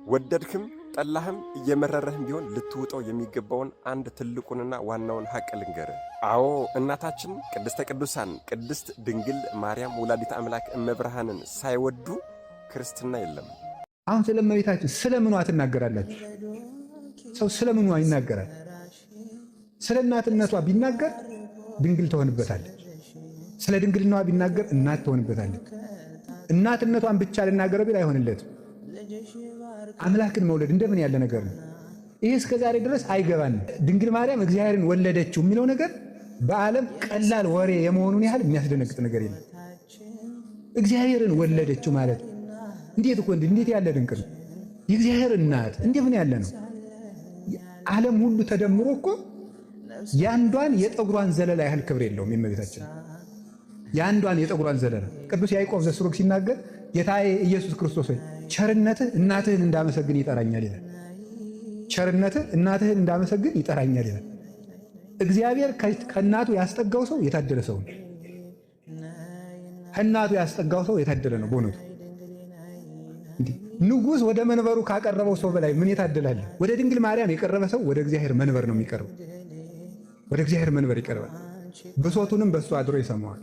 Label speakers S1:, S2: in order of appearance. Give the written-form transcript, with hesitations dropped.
S1: ወደድክም ጠላህም እየመረረህም ቢሆን ልትውጠው የሚገባውን አንድ ትልቁንና ዋናውን ሐቅ ልንገርህ። አዎ፣ እናታችን ቅድስተ ቅዱሳን ቅድስት ድንግል ማርያም ወላዲተ አምላክ እመብርሃንን ሳይወዱ ክርስትና የለም።
S2: አሁን ስለ እመቤታችን ስለ ምኗ ትናገራላችሁ? ሰው ስለ ምኗ ይናገራል? ስለ እናትነቷ ቢናገር ድንግል ትሆንበታለች። ስለ ድንግልናዋ ቢናገር እናት ትሆንበታለች። እናትነቷን ብቻ ልናገረው ቢል አይሆንለትም። አምላክን መውለድ እንደምን ያለ ነገር ነው! ይህ እስከ ዛሬ ድረስ አይገባንም። ድንግል ማርያም እግዚአብሔርን ወለደችው የሚለው ነገር በዓለም ቀላል ወሬ የመሆኑን ያህል የሚያስደነግጥ ነገር የለም። እግዚአብሔርን ወለደችው ማለት እንዴት እኮ እንዴት ያለ ድንቅ ነው! የእግዚአብሔር እናት እንደምን ያለ ነው! ዓለም ሁሉ ተደምሮ እኮ የአንዷን የጠጉሯን ዘለላ ያህል ክብር የለውም የእመቤታችን፣ የአንዷን የጠጉሯን ዘለላ። ቅዱስ ያዕቆብ ዘስሩግ ሲናገር ጌታዬ ኢየሱስ ክርስቶስ ሆይ፣ ቸርነትህ እናትህን እንዳመሰግን ይጠራኛል ይላል። ቸርነትህ እናትህን እንዳመሰግን ይጠራኛል ይላል። እግዚአብሔር ከእናቱ ያስጠጋው ሰው የታደለ ሰው ነው። ከእናቱ ያስጠጋው ሰው የታደለ ነው። በእውነቱ ንጉሥ ወደ መንበሩ ካቀረበው ሰው በላይ ምን የታደላለ? ወደ ድንግል ማርያም የቀረበ ሰው ወደ እግዚአብሔር መንበር ነው የሚቀርበው። ወደ እግዚአብሔር መንበር ይቀርባል። ብሶቱንም በእሱ አድሮ ይሰማዋል።